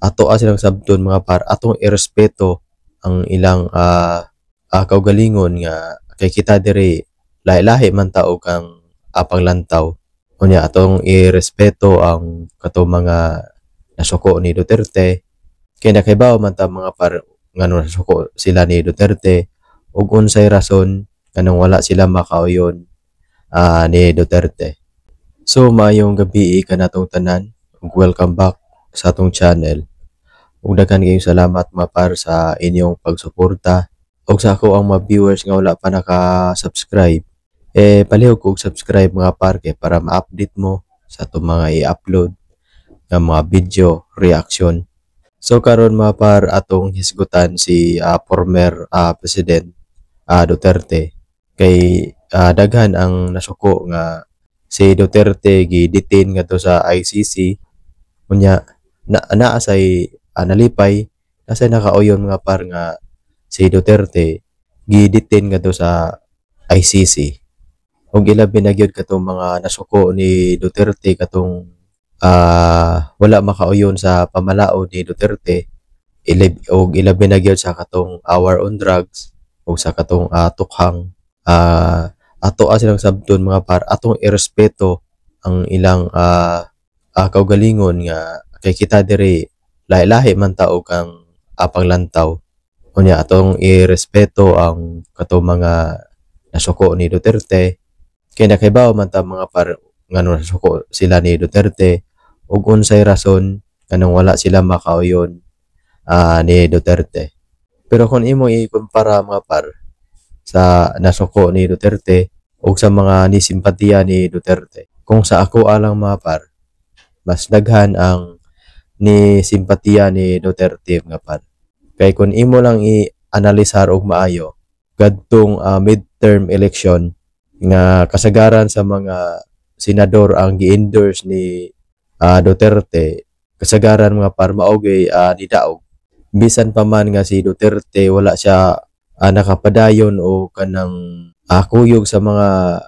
Ato silang sabton, mga par, atong irespeto ang ilang kaugalingon nga kay kita diri lahi-lahi man ta og ang panglantaw. Unya atong irespeto ang katong mga nasuko ni Duterte kay nakaibaw man ta, mga par, ngano nasuko sila ni Duterte ug unsay rason nganong wala sila makauyon ni Duterte. So maayong gabi kanatong tanan ug welcome back sa atong channel. Ug daghan kayong salamat, mga par, sa inyong pagsuporta ug sa ako ang mga viewers nga wala pa naka-subscribe, eh palihog og subscribe, mga par, kay para ma-update mo sa atong mga i-upload nga mga video reaction. So karon, mga par, atong hisgutan si former President Duterte kay daghan ang nasuko nga si Duterte gi-detain ngadto sa ICC. Unya na naa say nalipay nasa nakauyon, mga par, nga si Duterte gi-detain ngadto sa ICC. Ug ilabi na gyud katong mga nasuko ni Duterte, katong wala makauyon sa pamalaod ni Duterte, og ilabi na gyud sa katong war on drugs ug sa katong tokhang. Ato silang sabton, mga par, atong irespeto ang ilang kaugalingon nga kay kita diri lahi-lahi man ta og ang panglantaw. Unya atong irespeto ang katong mga nasuko ni Duterte kay nakaibaw man ta, mga par, ngano nasuko sila ni Duterte ug unsay rason nganong wala sila makauyon ni Duterte. Pero kung imo ikumpara, mga par, sa nasuko ni Duterte ug sa mga nisimpatiya ni Duterte, kung sa ako alang, mga par, mas daghan ang ni simpatiya ni Duterte, mga par. Kay kung imo lang i-analisar og maayo kadtong midterm election nga kasagaran sa mga senador ang gi-endorse ni Duterte, kasagaran, mga par, mao gyud nidaog. Bisan pa man nga si Duterte wala siya nakapadayon o kanang kuyog sa mga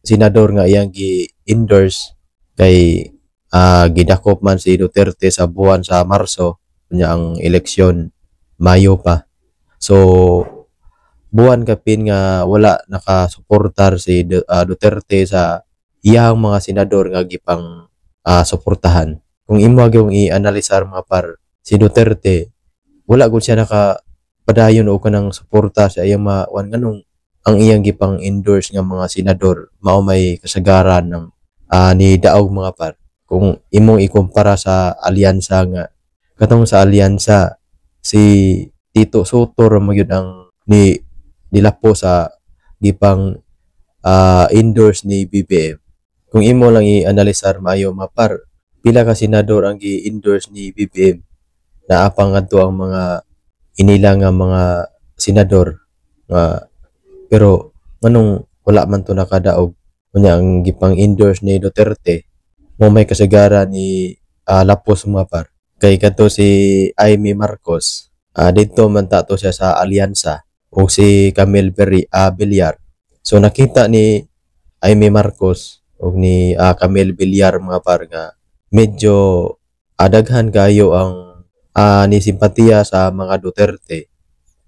senador nga iyang gi-endorse kay gidakop man si Duterte sa buwan sa Marso, unya ang eleksyon Mayo pa. So buwan kapin nga wala nakasuportar si Duterte sa iyang mga senador nga gipang suportahan. Kung imo gyung i-analisar, mga par, si Duterte wala gud siya nakapadayon o kanang suporta sa iyang mga wan, nganong ang iyang gipang endorse nga mga senador mao may kasagaran ng ni daog, mga par. Kung imong ikumpara sa alyansa, nga katong sa alyansa si Tito Sotto ra man gyud ang ni nilapo sa gipang endorse ni BBM. Kung imo lang i-analisar maayo, mga par, pila ka senador ang gi-endorse ni BBM? Naa pa ngadto ang mga inila nga mga senador nga, pero nganong wala man to nakadaog? Unya ang gipang endorse ni Duterte mo may kasagaran ni lapos, mga par. Kay kadto si Imee Marcos, didto man ta to siya sa alyansa o si Camille Villar. So nakita ni Imee Marcos ug ni Camille Villar, mga par, nga medyo daghan kayo ang ni simpatiya sa mga Duterte,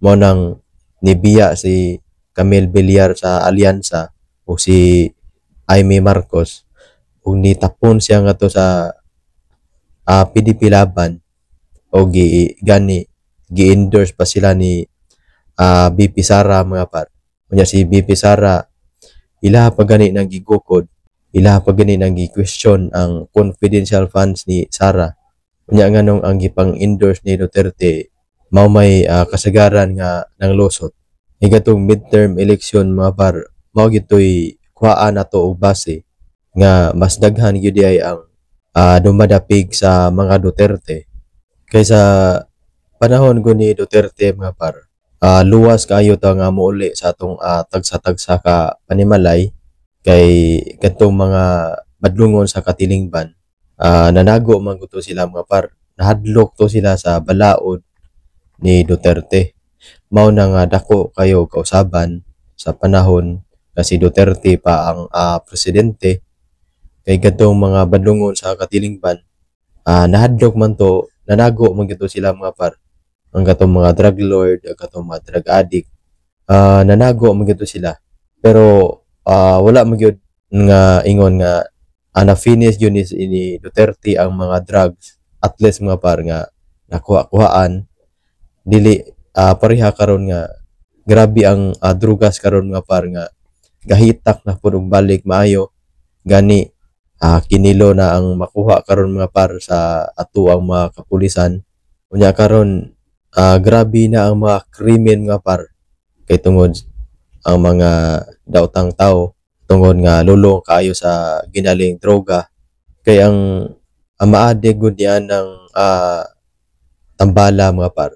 mo nang nibiya si Camille Villar sa alyansa o si Imee Marcos ug nitapon siya ngadto sa PDP Laban o gi gani gi-endorse pa sila ni VP Sara, mga par. Unya si VP Sara ilaha pa gani nang gigukod, ilaha pa gani nang gi-question ang confidential funds ni Sara. Unya nganong ang gipang-endorse ni Duterte mao may kasagaran nga nang lusot? Katong midterm election, mga par, mao gitoy kuhaan nato og base nga mas daghan gyud ay ang dumadapig sa mga Duterte. Kaysa panahon ko ni Duterte, mga par, luwas kaayo ta nga mouli sa atong tagsa-tagsa ka panimalay kay kadtong mga badlungon sa katilingban, nanago man gud to sila, mga par. Nahadlok to sila sa balaod ni Duterte. Mao na nga dako kayo kausaban sa panahon nga si Duterte pa ang presidente kay kadtong mga badlungon sa katilingban Nahadlok man to, nanago man gyud to sila, mga par. Ang katong mga drug lord, ang katong mga drug addict, nanago man gyud to sila. Pero wala man gyud nga ingon nga na-finish gyud ni Duterte ang mga drugs, at least, mga par, nga nakuha-kuhaan. Dili pareha karon nga grabe ang drugas karon, mga par, nga gahitak na pud og balik maayo. Gani kinilo na ang makuha karon, mga par, sa ato ang mga kapulisan. Unya karon grabe na ang mga krimen, mga par, kay tungod ang mga daotang tao, tungod nga lulong kaayo sa ginaling droga, kay ang ma-addict gud niyan ng tambala, mga par,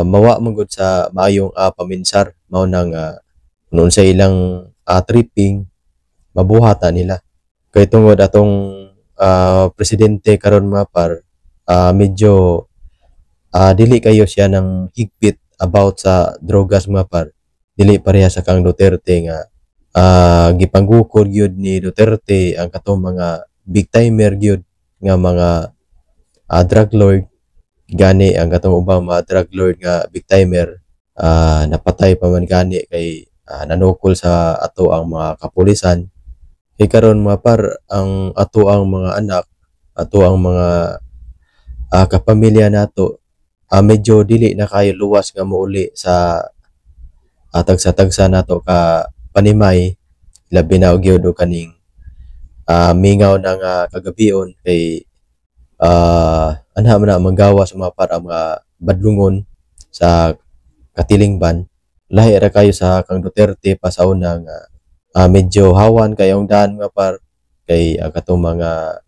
mawa man gud sa maayong paminsar. Mao nang kung sa ilang tripping, mabuhata nila, kay tungod atong presidente karon, mga par, medyo dili kayo siya ng higpit about sa drogas, mga par. Dili pareha sa kang Duterte nga gipanggukod gyud ni Duterte ang katong mga big timer gyud nga mga drug lord. Gani ang katong ubang mga drug lord nga big timer, napatay pa man gani kay nanukol sa ato ang mga kapulisan. Kay karon, mga par, ang ato ang mga anak, ato ang mga kapamilya nato, medyo dili na kayo luwas nga mouli sa tagsa-tagsa nato ka panimay, labi na og gyud og kaning mingaw na nga kagabion, kay anha man na manggawas, mga par, ang mga badlungon sa katilingban. Lahi ra kayo sa kang Duterte pa sa una nga medyo hawan kayong daan, mga par, kay ang katong mga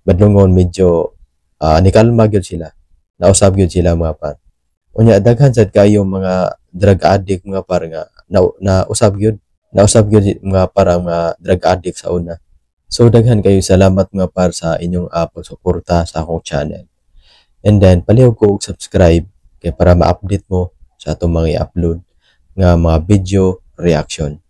badlungon medyo nikalma gyud sila, nausab gyud sila, mga par. Unya daghan sad kayo mga drug addict, mga par, nga na, nausab gyud, mga par, ang mga drug addict sa una. So daghan kayo salamat, mga par, sa inyong pagsuporta sa akong channel. And then palihog ko og subscribe kay para ma-update mo sa atong mga i-upload nga mga video reaction.